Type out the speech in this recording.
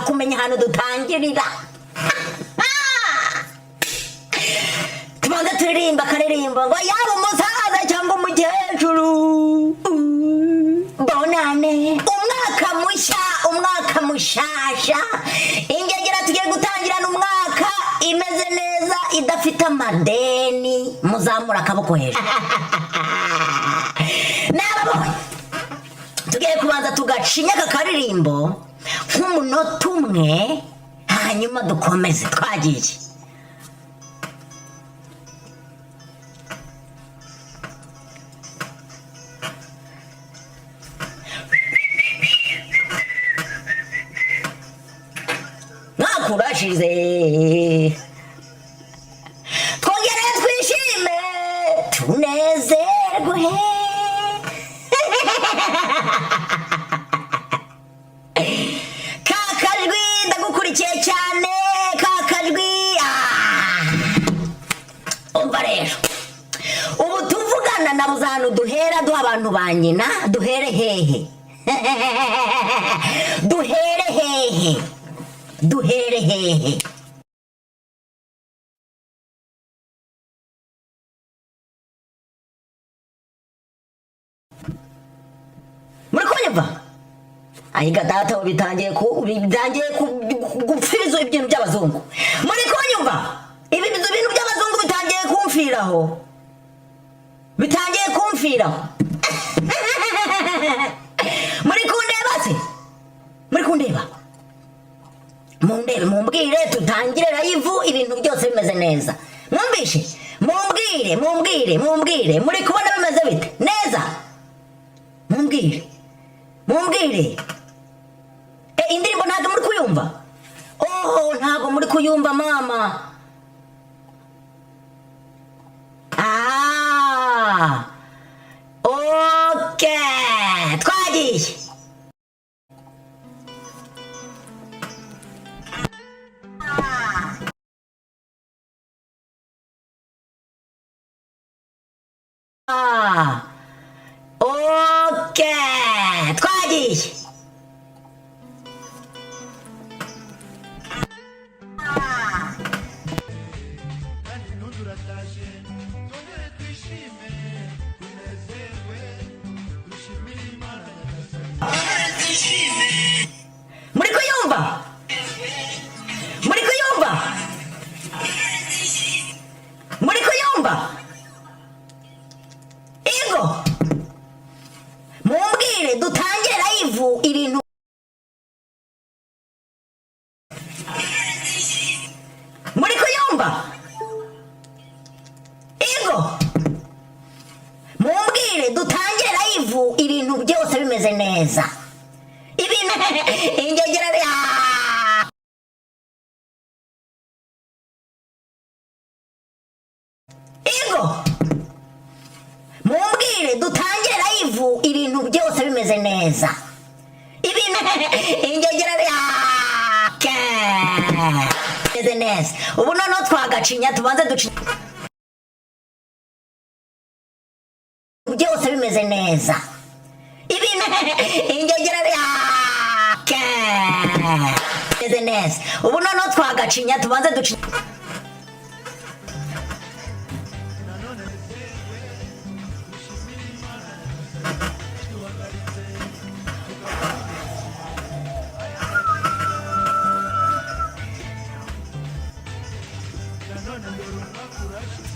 Kumenya ahantu dutangirira. Tubanza turirimba akaririmbo ngo yaba umusaza cyangwa umukecuru, bonane, umwaka mushya, umwaka mushasha. Ingegera tugiye gutangirana umwaka imeze neza, idafite amadeni. Muzamura akaboko hejuru. Nababonye. Tugiye kubanza tugacinya aka karirimbo nk'umunota umwe, hanyuma dukomeze. Twagiye. Mwaka urashize, twongere twishime, tunezerwe. Ka kajwi, ndagukurikiye cyane, ka kajwi. Ah! Umva rero, ubu tuvugana nabuze ahantu duhera duha abantu ba nyina. Duhere hehe? Duhere hehe? Duhere hehe? Muri kunyumva? Ayiga data, ubu bitangiye gupfiriza ibintu by'abazungu. Muri kunyumva? Ibi bintu by'abazungu bitangiye kumfiraho, bitangiye kumfiraho. Muri kundeba se? Muri kundeba? Mundebe, mumbwire, tutangire live ibintu byose bimeze neza. Mwumvishe? Mumbwire, mumbwire, mumbwire, muri kubona bimeze bite? Neza? Mumbwire, mumbwire. Indirimbo ntabwo muri kuyumva? Oh, ntabwo muri kuyumva mama. Ah, okay, twagiye. Ah, okay, twagiye. Kandi ntuduratashe, twongere twishime, tunezerwe, dushimire Imana Nyagasani. Muri kuyumva? Muri kuyumva? Muri kuyumva? Ego, mumbwire, dutangire live ibintu. Muri kuyumva? Ego, mumbwire, dutangire live ibintu byose bimeze neza. Ibintu ingegera. Ah! Ego, mumbwire, dutangire live ibintu byose bimeze neza. Ibintu ingegera. Ah! Bimeze neza. Ubu noneho twagacinya, tubanze ducinya byose bimeze neza. Ibintu ingegera. Ah! Bimeze neza. Ubu noneho twagacinya, tubanze ducinya Nanone nezerwe, dushimire Imana Nyagasani duhagaritse. Nanone dore umwaka urashize.